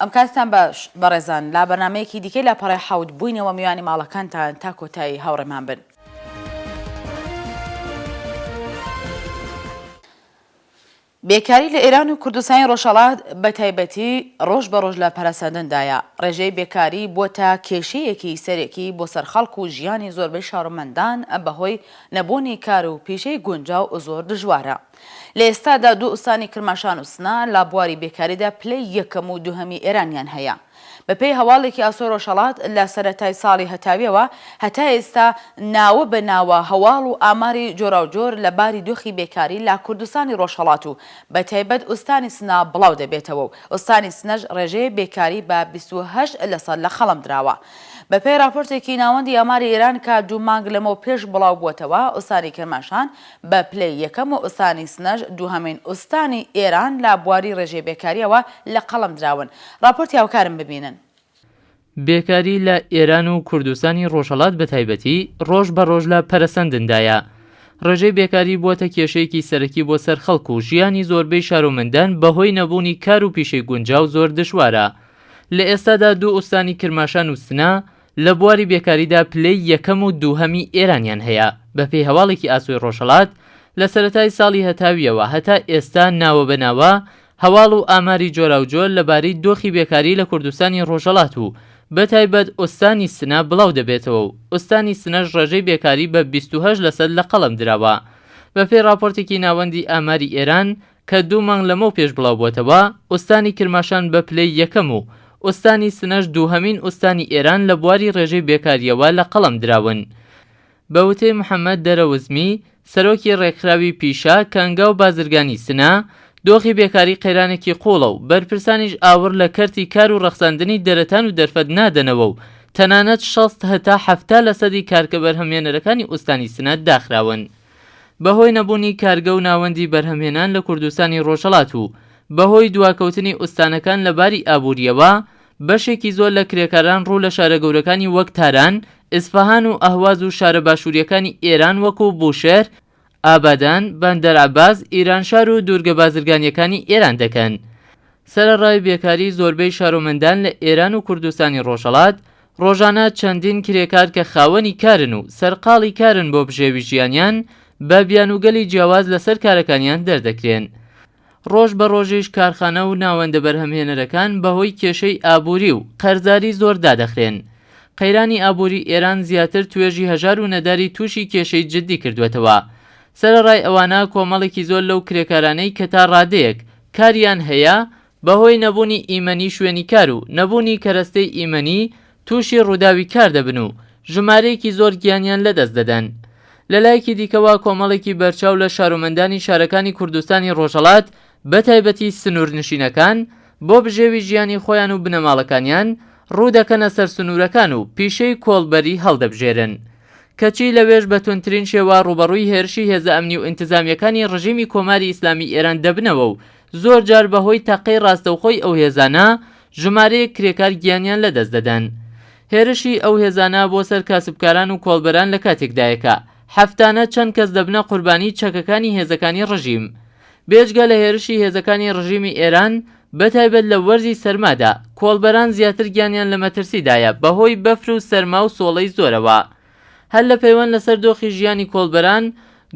ئەم کاتتان باش بەڕێزان لە بەرنامەیەکی دیکەی لاپەڕەی حەوت بووینەوە میوانی ماڵەکانتان تا کۆتایی هاوڕێمان بن. بێکاری لە ئێران و کوردستانی ڕۆژهەڵات بە تایبەتی ڕۆژ بە ڕۆژ لە پەرەسەندندایە. ڕێژەی بێکاری بووەتە کێشەیەکی سەرەکی بۆ سەر خەڵک و ژیانی زۆربەی شارۆمەندان بە هۆی نەبوونی کار و پیشەی گونجاو زۆر دژوارە. لە ئێستادا دوو ئوستانی کرماشان و سنە لە بواری بێکاریدا پلەی یەکەم و دووهەمی ئێرانیان هەیە. بەپێی هەواڵێکی ئاسۆی ڕۆژهەڵات لە سەرەتای ساڵی هەتاویەوە هەتا ئێستا ناوە بە ناوە هەواڵ و ئاماری جۆراوجۆر لە باری دۆخی بێکاری لە کوردستانی ڕۆژهەڵات و بە تایبەت ئوستانی سنە بڵاو دەبێتەوە و ئوستانی سنەش ڕێژەی بێکاری بە 28 لەسەد لە قەڵەم دراوە. بەپێی ڕاپۆرتێکی ناوەندی ئاماری ئێران کە دوو مانگ لەمەو پێش بڵاو بووەتەوە ئوستانی کرماشان بە پلەی یەکەم و ئوستانی سنەش دووهەمین ئوستانی ئێران لە بواری ڕێژەی بێکارییەوە لە قەڵەم دراون. ڕاپۆرتی هاوکارم ببینن. بێکاری لە ئێران و کوردستانی ڕۆژهەڵات بەتایبەتی ڕۆژ بە ڕۆژ لە پەرەسەندندایە. ڕێژەی بێکاری بووەتە کێشەیەکی سەرەکی بۆ سەر خەڵک و ژیانی زۆربەی شارۆمەندان بەهۆی نەبوونی کار و پیشەی گونجاو زۆر دژوارە. لە ئێستادا دوو ئوستانی کرماشان و سنە لە بواری بێکاریدا پلەی یەکەم و دووهەمی ئێرانیان هەیە. بەپێی هەواڵێکی ئاسۆی ڕۆژهەڵات، لە سەرەتای ساڵی هەتاوییەوە هەتا ئێستا ناوە بە ناوە هەواڵ و ئاماری جۆراوجۆر لە بارەی دۆخی بێکاری لە کوردستانی ڕۆژهەڵات و بە تایبەت ئوستانی سنە بڵاو دەبێتەوە و ئوستانی سنەش ڕێژەی بێکاری بە 28 لەسەد لە قەڵەم دراوە. بەپێی ڕاپۆرتێکی ناوەندی ئاماری ئێران، کە دوو مانگ لەمەو پێش بڵاوبووەتەوە، ئوستانی کرماشان بە پلەی یەکەم و ئوستانی سنەش دووهەمین ئوستانی ئێران لە بواری ڕێژەی بێکارییەوە لە قەڵەم دراون. بە وتەی محەممەد دەرەوزمی، سەرۆکی ڕێکخراوی پیشە، کانگا و بازرگانی سنە، دۆخی بێکاری قەیرانێکی قووڵە و بەرپرسانیش ئاوڕ لە کەرتی کار و ڕەخساندنی دەرەتان و دەرفەت نادەنەوە و تەنانەت 60 هەتا 70 لەسەدی کارگە بەرهەمهێنەرەکانی ئوستانی سنە داخراون. بەهۆی نەبوونی کارگە و ناوەندی بەرهەمهێنان لە کوردستانی ڕۆژهەڵات و بەهۆی دواکەوتنی ئوستانەکان لە باری ئابوورییەوە، بەشێکی زۆر لە کرێکاران ڕوو لە شارە گەورەکانی وەک تاران، ئیسفەهان و ئەهواز و شارە باشوورییەکانی ئێران وەکوو بوشێهر، ئابادان، بەندەرعەباس، ئیرانشار و دوورگە بازرگانییەکانی ئێران دەکەن. سەرەڕای بێکاری زۆربەی شارۆمەندان لە ئێران و کوردستانی ڕۆژهەڵات، ڕۆژانە چەندین کرێکار کە خاوەنی کارن و سەرقاڵی کارن بۆ بژێوی ژیانیان، بە بیانووگەلی جیاواز لەسەر کارەکانیان دەردەکرێن. ڕۆژ بە ڕۆژیش کارخانە و ناوەندە بەرهەمهێنەرەکان بەهۆی کێشەی ئابووری و قەرزاری زۆر دادەخرێن. قەیرانی ئابووری ئێران زیاتر توێژی هەژار و نەداری تووشی کێشەی جددی کردووەتەوە. سەرەڕای ئەوانە کۆمەڵێکی زۆر لەو کرێکارانەی کە تا ڕادەیەک کاریان هەیە، بەهۆی نەبوونی ئیمەنی شوێنی کار و نەبوونی کەرەستەی ئیمەنی تووشی ڕووداوی کار دەبن و ژمارەیەکی زۆر گیانیان لەدەست دەدەن. لەلایەکی دیکەوە کۆمەڵێکی بەرچاو لە شارۆمەندانی شارەکانی کوردستانی ڕۆژهەڵات بەتایبەتی سنوورنشینەکان بۆ بژێوی ژیانی خۆیان و بنەماڵەکانیان ڕوو دەکەنە سەر سنوورەکان و پیشەی کۆڵبەری هەڵدەبژێرن. کەچی لەوێش بە توندترین شێوە ڕووبەڕووی هێرشی هێزە ئەمنی و ئینتزامییەکانی ڕژیمی کۆماری ئیسلامی ئێران دەبنەوە و زۆر جار بە هۆی تەقەی ڕاستەوخۆی ئەو هێزانە ژمارەیەک کرێکار گیانیان لە دەست دەدەن. هێرشی ئەو هێزانە بۆ سەر کاسبکاران و کۆڵبەران لە کاتێکدایە کە هەفتانە چەند کەس دەبنە قوربانی چەکەکانی هێزەکانی ڕژیم. بێجگە لە هێرشی هێزەکانی ڕژیمی ئێران بە تایبەت لە وەرزی سەرمادا کۆڵبەران زیاتر گیانیان لە مەترسیدایە بە هۆی بەفر و سەرما و سۆڵەی زۆرەوە. هەر لە پەیوەند لەسەر دۆخی ژیانی کۆڵبەران،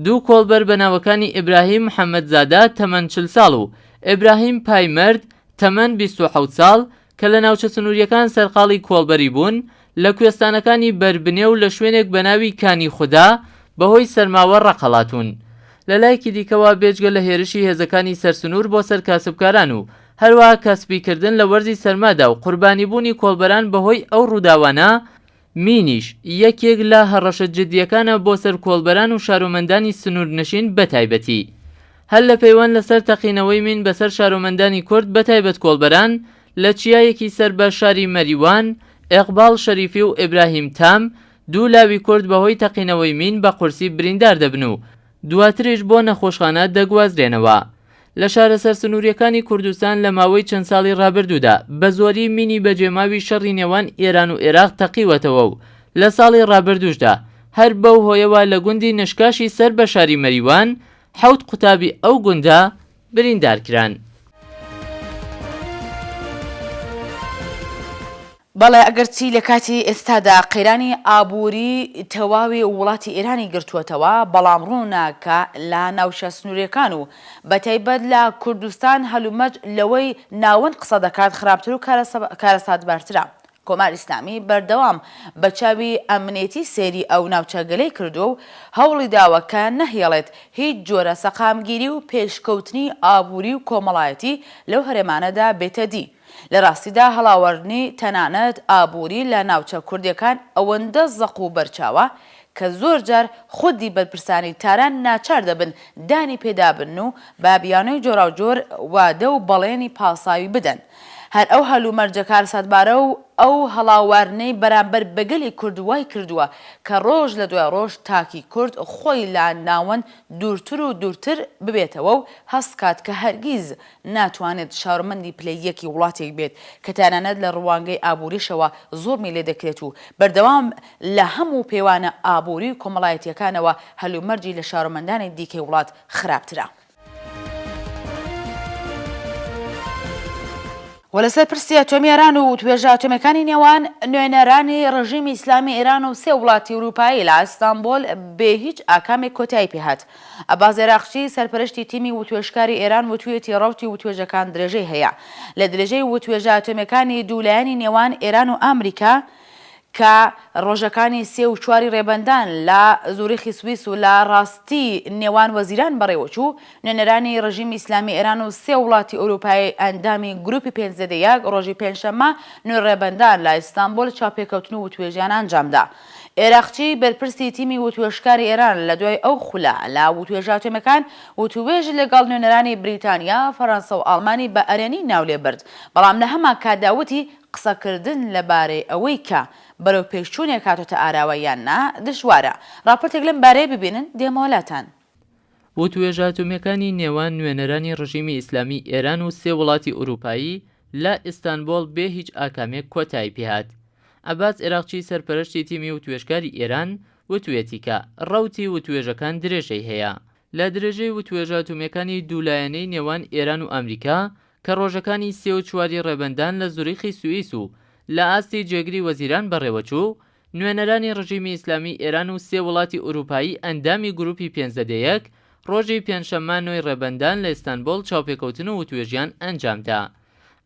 دوو کۆڵبەر بە ناوەکانی ئیبراهیم محەممەدزادە تەمەن 40 ساڵ و ئیبراهیم پایمەرد تەمەن 27 ساڵ کە لە ناوچە سنوورییەکان سەرقاڵی کۆڵبەری بوون، لە کوێستانەکانی بەربنێ و لە شوێنێک بە ناوی کانی خودا بەهۆی سەرماوە ڕەق هەڵاتوون. لە لایەکی دیکەوە بێجگە لە هێرشی هێزەکانی سەرسنوور بۆ سەر کاسبکاران و هەروەها کاسبیکردن لە وەرزی سەرمادا و قوربانیبوونی کۆڵبەران بەهۆی ئەو ڕووداوانە، مینیش یەکێک لە هەڕەشە جدییەکانە بۆ سەر کۆڵبەران و شارۆمەندانی سنوورنشین بەتایبەتی. هەر لە پەیوەند لەسەر تەقینەوەی مین بەسەر شارۆمەندانی کورد بەتایبەت کۆڵبەران لە چیایەکی سەر بە شاری مەریوان، ئێقباڵ شەریفی و ئیبراهیم تام، دوو لاوی کورد بەهۆی تەقینەوەی مین بە قورسی بریندار دەبن و دواتریش بۆ نەخۆشخانە دەگوازرێنەوە. لە شارە سەرسنوورییەکانی کوردستان لە ماوەی چەند ساڵی ڕابردوودا بە زۆری مینی بەجێماوی شەڕی نێوان ئێران و ئێراق تەقیوەتەوە و لە ساڵی ڕابردووشدا هەر بەو هۆیەوە لە گوندی نشکاشی سەر بە شاری مەریوان حەوت قوتابی ئەو گوندە بریندار کران. بەڵێ ئەگەرچی لە کاتی ئێستادا قەیرانی ئابووری تەواوی وڵاتی ئێرانی گرتووەتەوە، بەڵام ڕوونە کە لە ناوچە سنوورییەکان و بەتایبەت لە کوردستان هەلومەرج لەوەی ناوەند قسە دەکات خراپتر و کارەساتبارترە. کۆماری ئیسلامی بەردەوام بە چاوی ئەمنیەتی سەیری ئەو ناوچەگەلەی کردووە و هەوڵی داوە کە نەهێڵێت هیچ جۆرە سەقامگیری و پێشکەوتنی ئابووری و کۆمەڵایەتی لەو هەرێمانەدا بێتە دی. لە ڕاستیدا هەڵاواردنی تەنانەت ئابووری لە ناوچە کوردیەکان ئەوەندە زەق و بەرچاوە کە زۆر جار خودی بەرپرسانی تاران ناچار دەبن دانی پێدا بنن و بە بیانووی جۆراوجۆر وادە و بەڵێنی پاساوی بدەن. هەر ئەو هەلومەرجە کارەساتبارە و ئەو هەڵاواردنەی بەرامبەر بە گەلی کورد وای کردووە کە ڕۆژ لە دوای ڕۆژ تاکی کورد خۆی لە ناوەند دوورتر و دوورتر ببێتەوە و هەست کات کە هەرگیز ناتوانێت شارۆمەندی پلە یەکی وڵاتێک بێت کە تەنانەت لە ڕوانگەی ئابووریشەوە زوڵمی لێ دەکرێت و بەردەوام لە هەموو پێوانە ئابووری و کۆمەڵایەتییەکانەوە هەلومەرجی لە شارۆمەندانی دیکەی وڵات خراپترە. و لەسەر پرسی ئەتۆمی ئێران و وتوێژە ئەتۆمیەکانی نێوان نوێنەرانی ڕژیمی ئیسلامی ئێران و سێ وڵاتی ئورووپایی لە ئیستانبۆل بێ هیچ ئاکامێک کۆتایی پێهات. عەباس عێراقچی سەرپەرشتی تیمی وتوێژکاری ئێران وتویەتی ڕەوتی وتوێژەکان درێژەی هەیە. لە درێژەی وتوێژە ئەتۆمیەکانی دوولایەنی نێوان ئێران و ئامریکا کە ڕۆژەکانی سێ و چواری ڕێبەندان لە زوریخی سویس و لە ڕاستی نێوان وەزیران بەڕێوەچوو، نوێنەرانی ڕژیمی ئیسلامی ئێران و سێ وڵاتی ئەوروپایی ئەندامی گروپی پێنج زێدە یەک ڕۆژی پێنجشەممە نۆی ڕێبەندان لە ئیستانبۆل چاوپێکەوتن و وتوێژیان ئەنجامدا. عێراقچی بەرپرسی تیمی وتوێژکاری ئێران لە دوای ئەو خولە لە وتوێژە ئەتۆمیەکان وتوێژی لەگەڵ نوێنەرانی بریتانیا، فەرەنسە و ئاڵمانی بە ئەرێنی ناولێبرد، بەڵام لە هەمانکاتدا وتی قسەکردن لەبارەی ئەوەی کە بەرەوپێشچوونێک هاتۆتە ئاراوە یان نا، دژوارە. ڕاپۆرتێک لەم بارەیە ببینن، دێمەوە لاتان. وتوێژە ئەتۆمییەکانی نێوان نوێنەرانی ڕژیمی ئیسلامیی ئێران و سێ وڵاتی ئورووپایی لە ئیستانبۆڵ بێ هیچ ئاکامێک کۆتایی پێهات. عەباس عێراقچی سەرپەرەشتی تیمی وتوێژکاری ئێران وتویەتی کە ڕەوتی وتوێژەکان درێژەی هەیە. لە درێژەی وتوێژە ئەتۆمییەکانی دوولایەنەی نێوان ئێران و ئامریکا کە ڕۆژەکانی سێ و چواری ڕێبەندان لە زوریخی سوئیس و لە ئاستی جێگری وەزیران بەڕێوەچوو، نوێنەرانی ڕژیمی ئیسلامیی ئێران و سێ وڵاتی ئورووپایی ئەندامی گرووپی پێنج زەدە یەک، ڕۆژی پێنجشەممە نۆی ڕێبەندان لە ئیستانبۆڵ چاوپێکەوتن و وتوێژیان ئەنجام دا.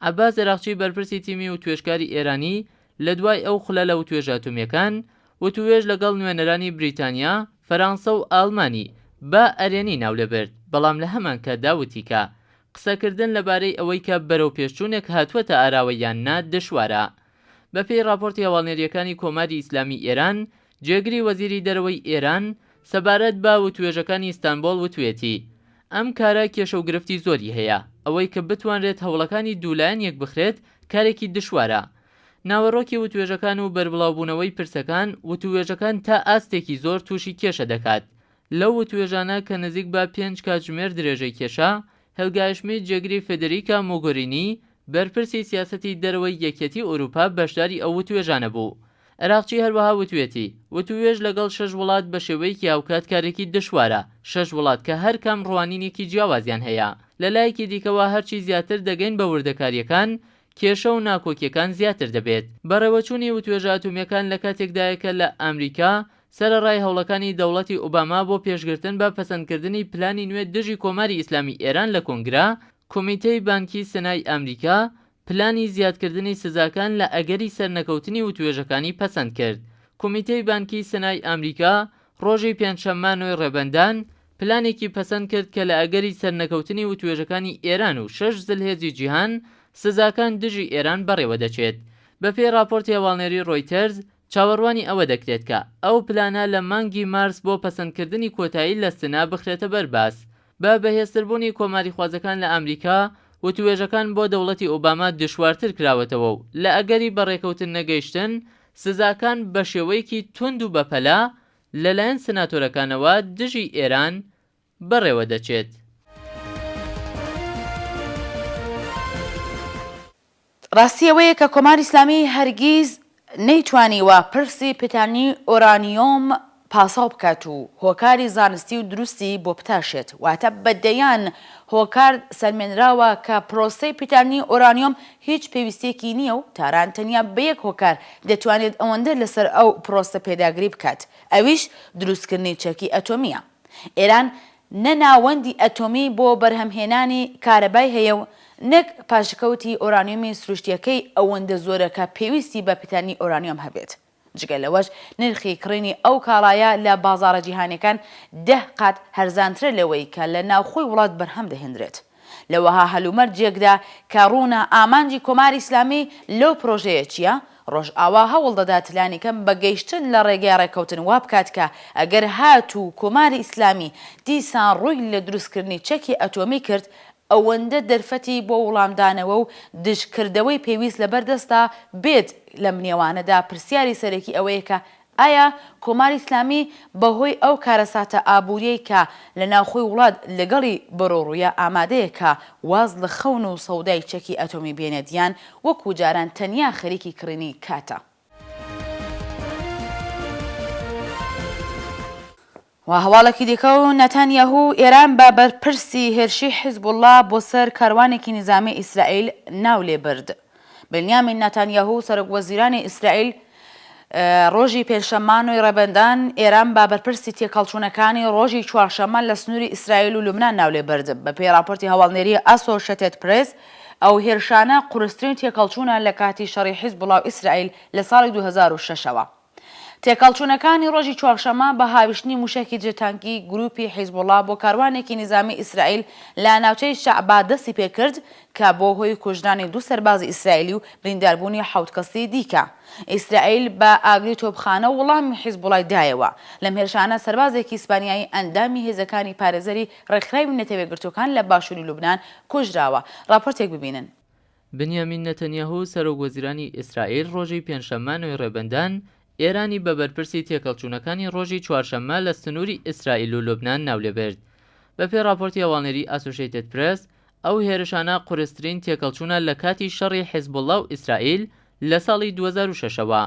عەباس عێراقچی بەرپرسی تیمی وتوێژکاری ئێرانی لە دوای ئەو خولە لە وتوێژە ئەتۆمییەکان، وتووێژ لەگەڵ نوێنەرانی بریتانیا، فەرانسە و ئاڵمانی بە ئەرێنی ناولێبرد، بەڵام لە هەمانکاتدا وتی کە قسەکردن لەبارەی ئەوەی کە بەرەوپێشچوونێک هاتووەتە ئاراوە یان نا دشوارە. بەپێی ڕاپۆرتی هەواڵنێرییەکانی کۆماری ئیسلامیی ئێران، جێگری وەزیری دەرەوەی ئێران سەبارەت بە وتوێژەکانی ئیستانبۆڵ وتویەتی، ئەم کارە کێشە و گرفتی زۆری هەیە، ئەوەی کە بتوانرێت هەوڵەکانی دوولایەن یەکبخرێت کارێکی دشوارە. ناوەڕۆکی وتوێژەکان و بەربڵاوبوونەوەی پرسەکان، وتووێژەکان تا ئاستێکی زۆر تووشی کێشە دەکات. لەو وتوێژانە کە نزیک بە پێنج کاتژمێر درێژەی کێشا، هێلگا شمیت جێگری فێدریکا مۆگۆرینی بەرپرسی سیاسەتی دەرەوەی یەکیەتی ئوروپا بەشداری ئەو وتوێژانە بوو. عێراقچی هەروەها وتویەتی، وتووێژ لەگەڵ شەش وڵات بە شێوەیەکی هاوکات کارێکی دشوارە، شەش وڵات کە هەر کام ڕوانینێکی جیاوازیان هەیە. لە لایەکی دیکەوە هەرچی زیاتر دەگەین بە وردەکارییەکان، کێشە و ناکۆکییەکان زیاتر دەبێت. بەڕێوەچوونی وتوێژە ئەتۆمییەکان لە کاتێکدایە کە لە ئامریکا، سەرەڕای هەوڵەکانی دەوڵەتی ئوباما بۆ پێشگرتن بە پەسەندکردنی پلانی نوێ دژی کۆماری ئیسلامی ئێران لە کۆنگرە، کۆمیتەی بانکی سنای ئامریکا پلانی زیادکردنی سزاکان لە ئەگەری سەرنەکەوتنی وتوێژەکانی پەسەند کرد. کۆمیتەی بانکی سنای ئامریکا ڕۆژی پێنجشەممە نۆی ڕێبەندان پلانێکی پەسەند کرد کە لە ئەگەری سەرنەکەوتنی وتوێژەکانی ئێران و شەش زلهێزی جیهان سزاکان دژی ئێران بەڕێوە دەچێت. بەپێی ڕاپۆرتی هەواڵنێری ڕۆیتەرز، چاوەڕوانی ئەوە دەکرێت کە ئەو پلانە لە مانگی مارس بۆ پەسەندکردنی کۆتایی لە سنا بخرێتە بەر باس. بە بەهێزتربوونی کۆماریخوازەکان لە ئامریکا، وتووێژەکان بۆ دەوڵەتی ئۆباما دشوارتر کراوەتەوە و لە ئەگەری بە ڕێکەوتن نەگەیشتن، سزاکان بە شێوەیەکی توند و بەپەلە لەلایەن سناتۆرەکانەوە دژی ئێران بەڕێوە دەچێت. ڕاستی ئەوەیە کە کۆماری ئیسلامی هەرگیز نەیتوانیوە پرسی پیتاندنی ئۆرانیۆم. پاساو بکات و هۆکاری زانستی و دروستی بۆ بتاشێت، واتە بە دەیان هۆکار سەلمێنراوە کە پرۆسەی پیتاندنی ئۆرانیۆم هیچ پێویستییەکی نییە و تاران تەنیا بە یەک هۆکار دەتوانێت ئەوەندە لەسەر ئەو پرۆسە پێداگری بکات ئەویش دروستکردنی چەکی ئەتۆمییە. ئێران نە ناوەندی ئەتۆمی بۆ بەرهەمهێنانی کارەبای هەیە و نەک پاشکەوتی ئۆرانیۆمی سروشتییەکەی ئەوەندە زۆرە کە پێویستی بە پیتاندنی ئۆرانیۆم هەبێت. جگە لەوەش نرخی کڕینی ئەو کاڵایە لە بازاڕە جیهانیەکان دە قات هەرزانترە لەوەی کە لە ناوخۆی وڵات بەرهەم دەهێندرێت. لە وەها هەلومەرجێکدا کە ڕوونە ئامانجی کۆماری ئیسلامی لەو پرۆژەیە چییە، ڕۆژئاوا هەوڵ دەدات لانیکەم بە گەیشتن لە ڕێگای ڕێککەوتن وا بکات کە ئەگەر هاتوو کۆماری ئیسلامی دیسان ڕووی لە دروستکردنی چەکی ئەتۆمی کرد ئەوەندە دەرفەتی بۆ وڵامدانەوە و دژکردەوەی پێویست لەبەر دەستا بێت لەم نێوانەدا پرسیاری سەرەکی ئەوەیە کە ئایا کۆماری ئیسلامی بە هۆی ئەو کارەساتە ئابووریەی کە لە ناوخۆی وڵات لەگەڵی بەرەوڕوویە ئامادەیە کە واز لە خەون و سەودای چەکی ئەتۆمی بێنێت یان وەکوو جاران تەنیا خەریکی کڕینی کاتە؟ و هەواڵێکی دیکە و نەتانیاهو ئێران بە بەرپرسی هێرشی حیزبوڵڵا بۆ سەر کاروانێکی نیزامی ئیسرائیل ناو لێ برد. بنیامین ناتانیاهو سەرۆک وەزیرانی ئیسرائیل ڕۆژی پێنجشەممە نۆی ڕێبەندان ئێران بە بەرپرسی تێکهەڵچوونەکانی ڕۆژی چوارشەممە لە سنووری ئیسرائیل و لوبنان ناو لێ برد. بەپێی ڕاپۆرتی هەواڵنێری ئاسۆشێتێد پرێس ئەو هێرشانە قورسترین تێکهەڵچوونە لە کاتی شەڕی حیزبوڵڵا و ئیسرائیل لە ساڵی 2006 ەوە. تێکهەڵچوونەکانی ڕۆژی چوارشەممە بە هاویشتنی مووشەکی دژەتانکی گرووپی حیزبوڵڵا بۆ کاروانێکی نیزامی ئیسرائیل لە ناوچەی شەعبا دەستی پێ کرد کە بۆ هۆی کوژرانی دوو سەربازی ئیسرائیلی و برینداربوونی حەوت کەسی دیکە. ئیسرائیل بە ئاگری تۆپخانە وڵامی حیزبوڵای دایەوە. لەم هێرشانە سەربازێکی ئیسپانیایی ئەندامی هێزەکانی پارێزەری ڕێکخراوی نەتەوەیەکگرتووەکان لە باشووری لوبنان کوژراوە. ڕاپۆرتێک ببینن. بنیامین نەتەنیاهو سەرۆک وەزیرانی ئیسرائیل ڕۆژی پێنجشەممە نۆی ڕێبەندان ئێرانی بە بەرپرسی تێکەڵچوونەکانی ڕۆژی چوارشەممە لە سنووری ئیسرائیل و لوبنان ناولێبرد. بەپێی ڕاپۆرتی هەواڵنێری ئاسۆشەیتد پرێس، ئەو هێرشانە قورسترین تێکەڵچوونە لە کاتی شەڕی حیزبوڵڵا و ئیسرائیل لە ساڵی 2006 ەوە.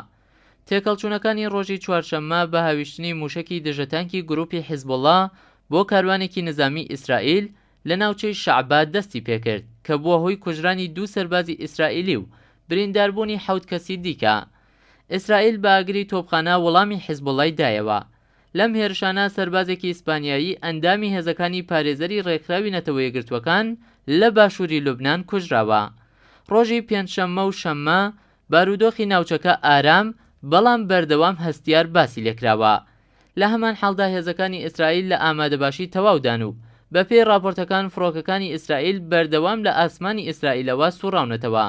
تێکەڵچوونەکانی ڕۆژی چوارشەممە بە هاویشتنی مووشەکی دژەتانکی گرووپی حیزبوڵڵا بۆ کاروانێکی نزامی ئیسرائیل لە ناوچەی شەعبا دەستی پێکرد کە بووە هۆی کوژرانی دوو سەربازی ئیسرائیلی و برینداربوونی حەوت کەسی دیکە. ئیسرائیل بە ئاگری تۆپخانە وەڵامی حیزبوڵڵای دایەوە. لەم هێرشانە سەربازێکی ئیسپانیایی ئەندامی هێزەکانی پارێزەری ڕێکخراوی نەتەوەیەکگرتووەکان لە باشووری لوبنان کوژراوە. ڕۆژی پێنجشەممە و شەممە بارودۆخی ناوچەکە ئارام بەڵام بەردەوام هەستیار باسی لێکراوە. لە هەمان حاڵدا هێزەکانی ئیسرائیل لە ئامادەباشی تەواودان و بەپێی ڕاپۆرتەکان فڕۆکەکانی ئیسرائیل بەردەوام لە ئاسمانی ئیسرائیلەوە سوڕاونەتەوە.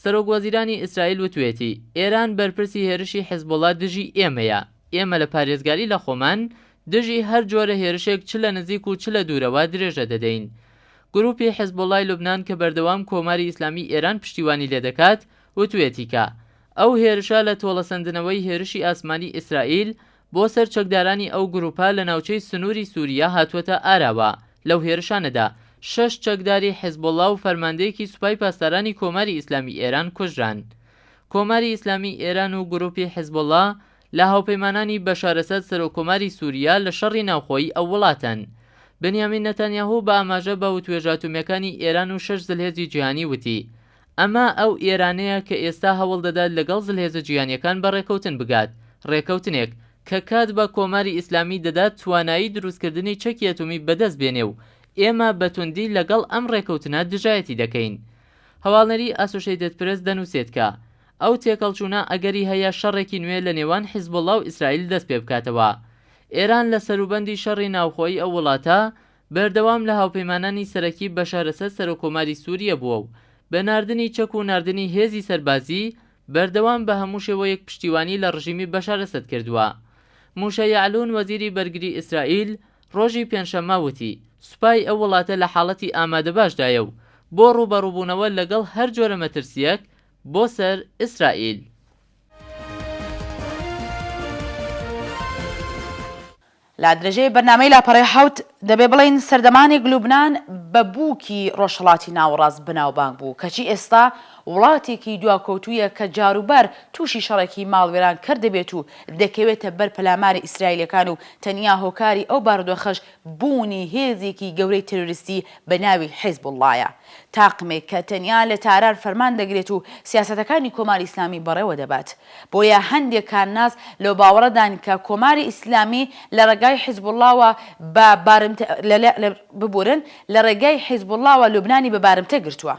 سەرۆک وەزیرانی ئیسرائیل وتوێتی، ئێران بەرپرسی هێرشی حزبوڵا دژی ئێمەیە، ئێمە لە پارێزگاری لە خۆمان دژی هەر جۆرە هێرشێک چ لە نزیک و چ لە دوورەوە درێژە دەدەین. گروپی حزبوڵای لوبنان کە بەردەوام کۆماری ئیسلامی ئێران پشتیوانی لێدەکات وتوێتی کە ئەو هێرشە لە تۆڵەسەندنەوەی هێرشی ئاسمانی ئیسرائیل بۆ سەر چەکدارانی ئەو گروپە لە ناوچەی سنووری سووریە هاتووەتە ئاراوە. لەو هێرشانەدا شەش چەکداری حیزبوڵڵا و فەرماندەیەکی سوپای پاسدارانی کۆماری ئیسلامی ئێران کوژران. کۆماری ئیسلامی ئێران و گروپی حیزبوڵڵا لە هاوپەیمانانی بەشار ئەسەد سەرۆککۆماری سووریە لە شەڕی ناوخۆیی ئەو وڵاتەن. بنیامین نەتانیاهو بە ئاماژە بە وتوێژە ئەتۆمییەکانی ئێران و شەش زلهێزی جیهانی وتی، ئەمە ئەو ئێرانەیە کە ئێستا هەوڵ دەدات لەگەڵ زلهێزە جیهانییەکان بە ڕێکەوتن بگات، ڕێکەوتنێک کە کات بە کۆماری ئیسلامی دەدات توانایی دروستکردنی چەکی ئەتۆمی بەدەست بێنێ و ئێمە بە توندی لەگەڵ ئەم ڕێکەوتنە دژایەتی دەکەین. هەواڵنێری ئاسۆشەیتد پرێس دەنووسێت کە ئەو تێکەڵچوونە ئەگەری هەیە شەڕێکی نوێ لە نێوان حیزبوڵڵا و ئیسرائیل دەست پێ بکاتەوە. ئێران لە سەروبەندی شەڕی ناوخۆیی ئەو وڵاتە بەردەوام لە هاوپەیمانانی سەرەکی بەشار ئەسەد سەرۆککۆماری سووریە بووە و بە ناردنی چەک و ناردنی هێزی سەربازی بەردەوام بە هەموو شێوەیەک پشتیوانی لە ڕژیمی بەشار ئەسەد کردووە. موشە یەعلون وەزیری بەرگری ئیسرائیل ڕۆژی پێنجشەممە وتی، سوپای ئەو وڵاتە لە حاڵەتی ئامادەباشدایە و بۆ ڕووبەڕووبوونەوە لەگەڵ هەر جۆرە مەترسییەک بۆ سەر ئیسرائیل. لە درێژەی بەرنامەی لاپەڕەی حەوت. دەبێ بڵێین سەردەمانێک لوبنان بە بووکی ڕۆژهەڵاتی ناوەڕاست بەناوبانگ بوو، کەچی ئێستا وڵاتێکی دواکەوتوویە کە جاروبار تووشی شەڕێکی ماڵوێرانکەر دەبێت و دەکەوێتە بەر پەلاماری ئیسرائیلەکان و تەنیا هۆکاری ئەو بارودۆخەش بوونی هێزێکی گەورەی تێرۆریستی بە ناوی حیزبوڵڵایە. تاقمێک کە تەنیا لە تاران فەرمان دەگرێت و سیاسەتەکانی کۆماری ئیسلامی بەڕێوە دەبات. بۆیە هەندێک کارناس لەوباوەڕەدان کە کۆماری ئیسلامی لە ڕێگای حیزبوڵڵاوە بە بارمتە ببورن لە ڕێگای حیزبوڵڵاوە لوبنانی بە بارمتە گرتووە.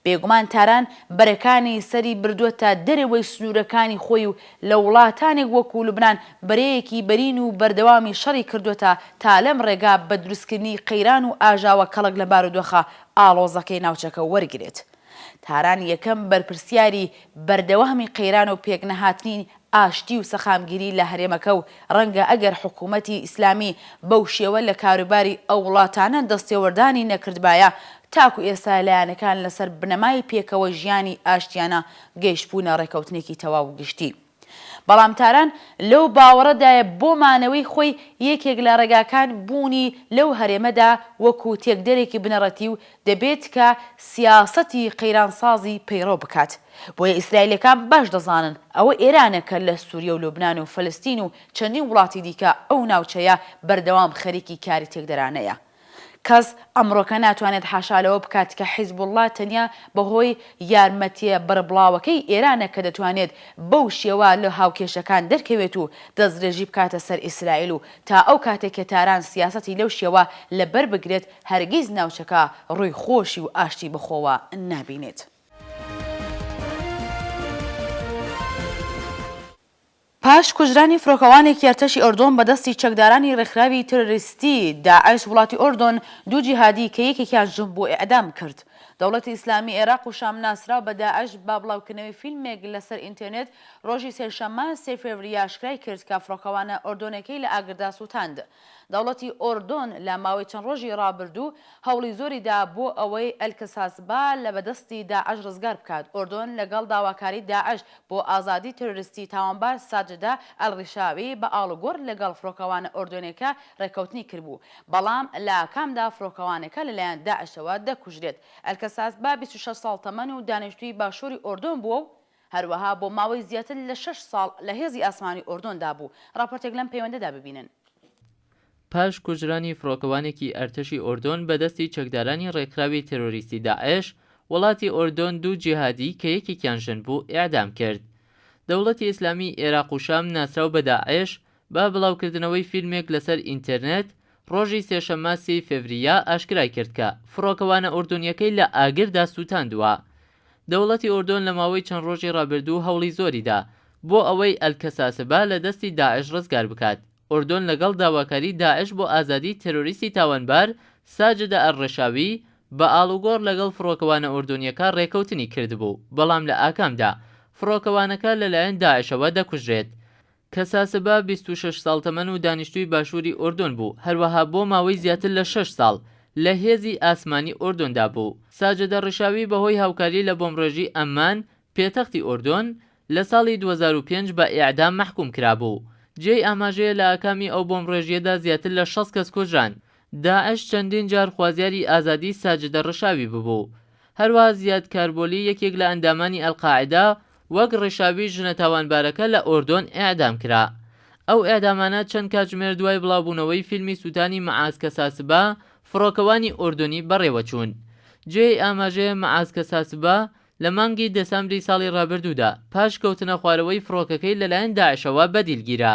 بێگومان تاران بەرەکانی سەری بردووەتە دەرەوەی سنوورەکانی خۆی و لە وڵاتانێک وەکوو لوبنان بەرەیەکی بەرین و بەردەوامی شەڕی کردووەتە تا لەم ڕێگا بە دروستکردنی قەیران و ئاژاوە کەڵک لە بارودۆخە ئاڵۆزەکەی ناوچەکە وەرگرێت. تاران یەکەم بەرپرسیاری بەردەوامی قەیران و پێکنەهاتنی ئاشتی و سەقامگیری لە هەرێمەکە و ڕەنگە ئەگەر حکوومەتی ئیسلامی بەو شێوە لە کاروباری ئەو وڵاتانە دەستێوەردانی نەکردبایە تاکو ئێستا لایەنەکان لەسەر بنەمای پێکەوە ژیانی ئاشتیانە گەیشتبوونە ڕێکەوتنێکی تەواو و گشتی. بەڵام تاران لەو باوەڕەدایە بۆ مانەوەی خۆی یەکێک لە ڕێگاکان بوونی لەو هەرێمەدا وەکو تێکدەرێکی بنەڕەتی و دەبێت کە سیاسەتی قەیرانسازی پەیڕەو بکات. بۆیە ئیسرائیلەکان باش دەزانن ئەوە ئێرانە کە لە سوریە و لوبنان و فەلستین و چەندین وڵاتی دیکە ئەو ناوچەیە بەردەوام خەریکی کاری تێکدەرانەیە. کەس ئەمڕۆکە ناتوانێت حاشا لەوە بکات کە حیزبوڵڵا تەنیا بەهۆی یارمەتییە بەربڵاوەکەی ئێرانە کە دەتوانێت بەو شێوە لە هاوکێشەکان دەرکەوێت و دەستدرێژی بکاتە سەر ئیسرائیل و تا ئەو کاتەی کە تاران سیاسەتی لەو شێوە لەبەر بگرێت هەرگیز ناوچەکە ڕووی خۆشی و ئاشتی بەخۆوە نابینێت. پاش کوژرانی فرۆکەوانێکی ئەرتەشی ئۆردۆن بە دەستی چەکدارانی ڕێکخراوی تێرۆریستی داعش، وڵاتی ئۆردۆن دوو جیهادی کە یەکێکیان ژن بوو ئێعدام کرد. دەوڵەتی ئیسلامی ئێراق و شام ناسراو بە داعش بە بڵاوکردنەوەی فیلمێک لە سەر ئینتێرنێت ڕۆژی سێشەممە سێ فێڤریە ئاشکرای کرد کە فڕۆکەوانە ئۆردۆنێکەی لە ئاگردا سووتاند. دەوڵەتی ئۆردۆن لە ماوەی چەند ڕۆژی ڕابردوو هەوڵی زۆری دا بۆ ئەوەی ئەلکەساسبا لە بەدەستی داعش ڕزگار بکات. ئۆردۆن لەگەڵ داواکاری داعش بۆ ئازادی تێرۆریستی تاوانبار ساجدە ئەلڕیشاوی بە ئاڵوگۆڕ لەگەڵ فڕۆکەوانە ئۆردۆنێکە ڕێککەوتنی کردبوو، بەڵام لە ئاکامدا فڕۆکەوانەکە لەلایەن داعشەوە دەکوژرێت. ئەلکەساسبا 26 ساڵ تەمەن و دانیشتووی باشووری ئۆردۆن بووە و هەروەها بۆ ماوەی زیاتر لە شەش ساڵ لە هێزی ئاسمانی ئۆردۆندا بوو. ڕاپۆرتێک لەم پەیوەندەدا ببینن. پاش کوژرانی فڕۆکەوانێکی ئەرتەشی ئۆردۆن بە دەستی چەکدارانی ڕێکخراوی تێرۆریستی داعش، وڵاتی ئۆردۆن دوو جیهادی کە یەکێکیان ژن بوو ئێعدام کرد. دەوڵەتی ئیسلامیی ئێراق و شام ناسراو بە داعش بە بڵاوکردنەوەی فیلمێک لەسەر ئینتێرنێت ڕۆژی سێشەممە سێی فێڤرییە ئاشکرای کرد کە فڕۆکەوانە ئوردونییەکەی لە ئاگردا سووتاندووە. دەوڵەتی ئوردۆن لە ماوەی چەند ڕۆژی ڕابردوو هەوڵی زۆری دا بۆ ئەوەی ئەلکەساسبە لە دەستی داعش ڕزگار بکات. ئوردۆن لەگەڵ داواکاری داعش بۆ ئازادی تێرۆریستی تاوانبار ساجدە ئەلڕشاوی بە ئاڵوگۆڕ لەگەڵ فڕۆکەوانە ئوردۆنییەکە ڕێکەوتنی کردبوو، بەڵام لە ئاکامدا فڕۆکەوانەکە لەلایەن داعشەوە دەکوژرێت. کەساسبە 26 ساڵ تەمەن و دانیشتووی باشووری ئوردۆن بوو، هەروەها بۆ ماوەی زیاتر لە شەش ساڵ لە هێزی ئاسمانی ئوردۆندا بوو. ساجدە ڕشاوی بەهۆی هاوکاری لە بۆمبڕێژی ئەممان، پێتەختی ئوردۆن، لە ساڵی 2005 بە ئێعدام مەحکووم کرابوو. جێی ئاماژەیە لە ئاکامی ئەو بۆمبڕێژییەدا زیاتر لە 60 کەس کوژران. داعش چەندین جار خوازیاری ئازادیی ساجدە ڕشاوی ببوو. هەروەها زیاد کاربۆلی یەکێک لە ئەندامانی ئەلقاعدە وەک ڕیشاوی ژنە تاوانبارەکە لە ئۆردۆن ئێعدام کرا. ئەو ئێعدامانە چەند کاتژمێر دوای بڵاوبوونەوەی فیلمی سووتانی مەعاز کەساسبە، فڕۆکەوانی ئۆردۆنی بەڕێوە چوون. جێی ئاماژەیە مەعاز کەساسبە لە مانگی دێسامبری ساڵی ڕابردوودا پاش کەوتنەخوارەوەی فڕۆکەکەی لەلایەن داعشەوە بەدیل گیرا.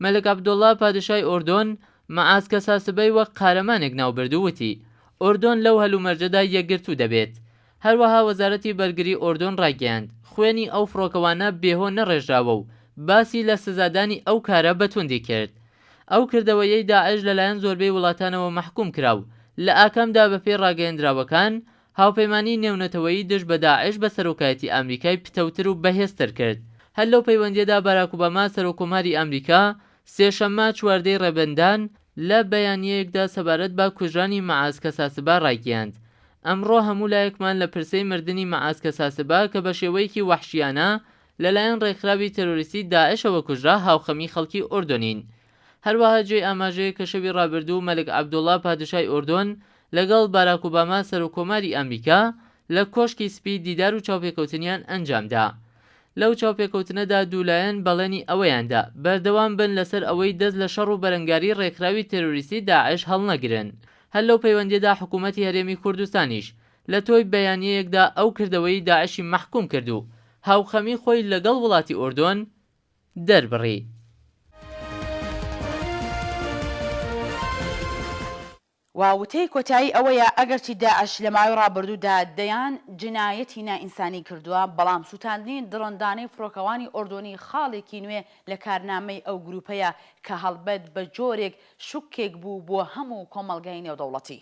مەلک عەبدوڵڵا پادشای ئۆردۆن مەعاز کەساسبەی وەک قارەمانێک ناوبرد و وتی، ئۆردۆن لەو هەلومەرجەدا یەکگرتوو دەبێت. هەروەها وەزارەتی بەرگری ئۆردۆن ڕایگەیاند، خوێنی ئەو فڕۆکەوانە بێهۆ نەڕێژراوە و باسی لە سزادانی ئەو کارە بە توندی کرد. ئەو کردەوەیەی داعش لەلایەن زۆربەی وڵاتانەوە مەحکوم کرا و لە ئاکامدا بەپێی ڕاگەیەندراوەکان هاوپەیمانیی نێونەتەوەیی دژ بە داعش بە سەرۆکایەتی ئامریکای پتەوتر و بەهێزتر کرد. هەر لەو پەیوەندییەدا باراک ئوباما سەرۆککۆماری ئامریکا سێشەممە چواردەی ڕێبەندان لە بەیانییەیەکدا سەبارەت بە کوژرانی مەعاز کەساسبە ڕایگەیاند، ئەمڕۆ هەموو لایەکمان لە پرسەی مردنی مەعاز کەساسبە کە بە شێوەیەکی وەحشیانە لەلایەن ڕێکخراوی تێرۆریستی داعشەوە کوژرا هاوخەمی خەڵکی ئوردنین. هەروەها جێی ئاماژەیە کە شەوی ڕابردوو مەلک عەبدوڵا پادشای ئوردۆن لەگەڵ باراک ئوباما سەرۆک کۆماری ئامریکا لە کۆشکی سپی دیدار و چاوپێکەوتنیان ئەنجام دا. لەو چاوپێکەوتنەدا دوولایەن بەڵێنی ئەوەیان دا بەردەوام بن لەسەر ئەوەی دەست لە شەڕ و بەرەنگاری ڕێکخراوی تێرۆریستی داعش هەڵنەگرن. هەر لەو پەیوەندیەدا حکوومەتی هەرێمی کوردستانیش لە تۆی بەیانیەیەکدا ئەو کردەوەی داعشی مەحکوم کرد و هاوخەمی خۆی لەگەڵ وڵاتی ئوردۆن دەربڕی. و وتەی کۆتایی ئەوەیە ئەگەرچی داعش لە ماوەی ڕابردوودا دەیان جنایەتی نائینسانی کردووە، بەڵام سووتاندنی دڕندانەی فڕۆکەوانی ئۆردۆنی خاڵێکی نوێ لە کارنامەی ئەو گرووپەیە کە هەڵبەت بە جۆرێک شوکێک بوو بۆ هەموو کۆمەڵگای نێودەوڵەتی.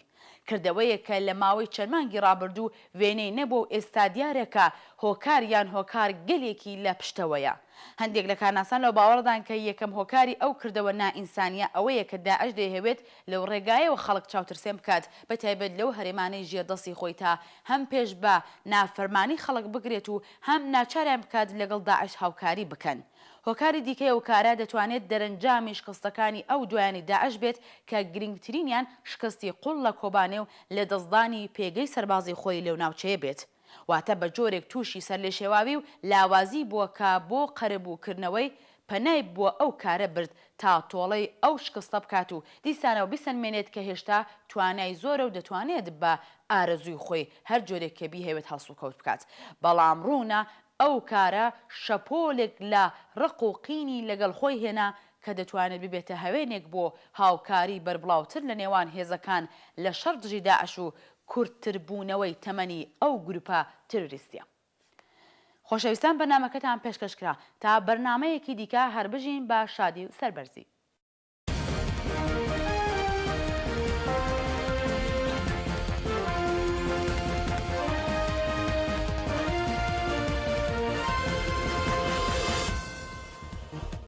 کردەوەیەک کە لە ماوەی چەند مانگی ڕابردوو وێنەی نەبووە و ئێستا دیارە کە هۆکار یان هۆکار گەلێکی لە پشتەوەیە. هەندێک لە کارناسان لەو باوەڕەدان کە یەکەم هۆکاری ئەو کردەوە نائینسانییە ئەوەیە کە داعش دەیهەوێت لەو ڕێگایەوە خەڵک چاوترسێن بکات بە تایبەت لەو هەرێمانەی ژێر دەستی خۆی تا هەم پێش بە نافەرمانی خەڵک بگرێت و هەم ناچاریان بکات لەگەڵ داعش هاوکاری بکەن. هۆکاری دیکەی ئەو کارە دەتوانێت دەرەنجامی شکستەکانی ئەو دوایانەی داعش بێت کە گرنگترینیان شکستی قوڵ لە کۆبانێ و لەدەستدانی پێگەی سەربازی خۆی لەو ناوچەیە بێت. واتە بە جۆرێک تووشی سەرلێشێواوی و لاوازی بووە کە بۆ قەرەبوو کردنەوەی پەنای بۆ ئەو کارە برد تا تۆڵەی ئەو شکستە بکات و دیسانەوە بیسەلمێنێت کە هێشتا توانای زۆرە و دەتوانێت بە ئارەزووی خۆی هەر جۆرێک کە بیهەوێت هەڵسوکەوت بکات. بەڵام ڕوونە ئەو کارە شەپۆلێک لە ڕق و قینی لەگەڵ خۆی هێنا کە دەتوانێت ببێتە هەوێنێک بۆ هاوکاری بەربڵاوتر لە نێوان هێزەکان لە شەڕ دژی داعش و کورتتربوونەوەی تەمەنی ئەو گروپە تیرۆریستیە. خۆشەویستان بەرنامەکەتان پێشکەش کرا تا بەرنامەیەکی دیکە هەر بژین بە شادی و سەربەرزی.